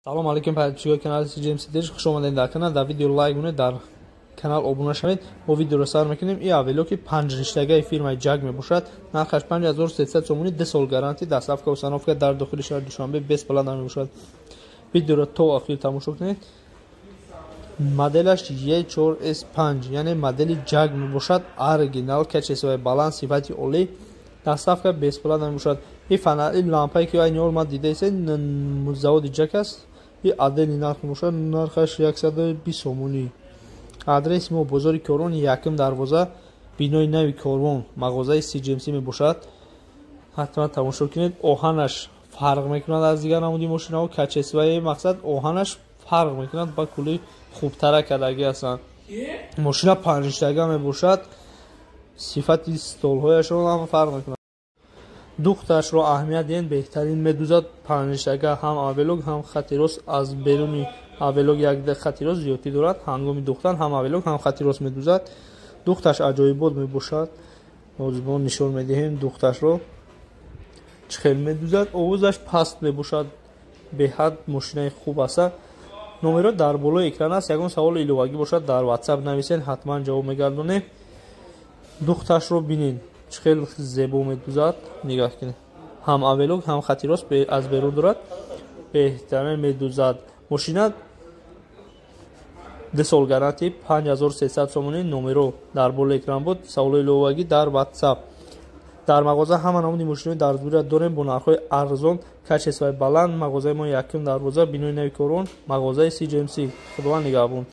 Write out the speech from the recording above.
Салом алейкум, подписчикои канали CGMC Диш, хуш омадед дар канал. Дар видео лайк кунед, дар канал обуна шавед. Мо видеоро сар мекунем. И Авелоки панҷриштагаи фирмаи Ҷаг мебошад. Нархаш 5300 сомонӣ, 2 сол гарантия, доставка, установка дар дохили шаҳри Душанбе бесплатно мебошад. Видеоро то охир тамошо кунед. Моделаш E4S5, яъне модели Ҷаг мебошад, оригинал, качествои баланд, сифати олӣ, доставка бесплатно мебошад. И фонари, лампае ки айни ҳол ман дидаистед, заводи Ҷак аст. И отдельный нарх мебошад, нархаш 120 сомонӣ. Адреси мо бозори Корвон, якум дарвоза, бинои нави Корвон, мағозаи CGMC мебошад. Ҳатман тамошо кунед. Оҳанаш фарқ мекунад аз дигар намуди мошинаҳо, качествои мақсад оҳанаш фарқ мекунад, ба кулли хубтара кардагӣ ҳастанд. Мошина панҷриштага мебошад, сифати столҳояшро ҳам фарқ мекунад. Духташро аҳамият диҳед, беҳтарин медузад. Панҷриштага ҳам оверлок, ҳам хати рост. Аз беруни оверлок як хати рост зиёдтӣ дорад. Ҳангоми духтан ҳам оверлок, ҳам хати рост медузад. Духташ аҷоибот мебошад. Ҳозир мо нишон медиҳем духташро, чӣ хел медузад. Овозаш паст мебошад, беҳад мошинаи хуб аст. Номеро дар болои экран аст. Ягон саволи иловагӣ бошад, дар WhatsApp нависед, ҳатман ҷавоб мегардонем. Духташро бинед, чӣ хел зебо медузад, нигаҳ кунед. Ҳам оверлок, ҳам хати рост аз берун дорад, беҳтарин медузад. Мошина 2 сол гарантия, 5300 сомонӣ. Номеро дар болои экран буд. Саволои иловагӣ дар WhatsApp. Дар мағоза ҳама намуди мошинои дарзбуриро дорем бо нархҳои арзон, качествои баланд. Мағозаи мо якум дарвоза, бинои нави Корвон, мағозаи CGMC. Худованд нигаҳбон.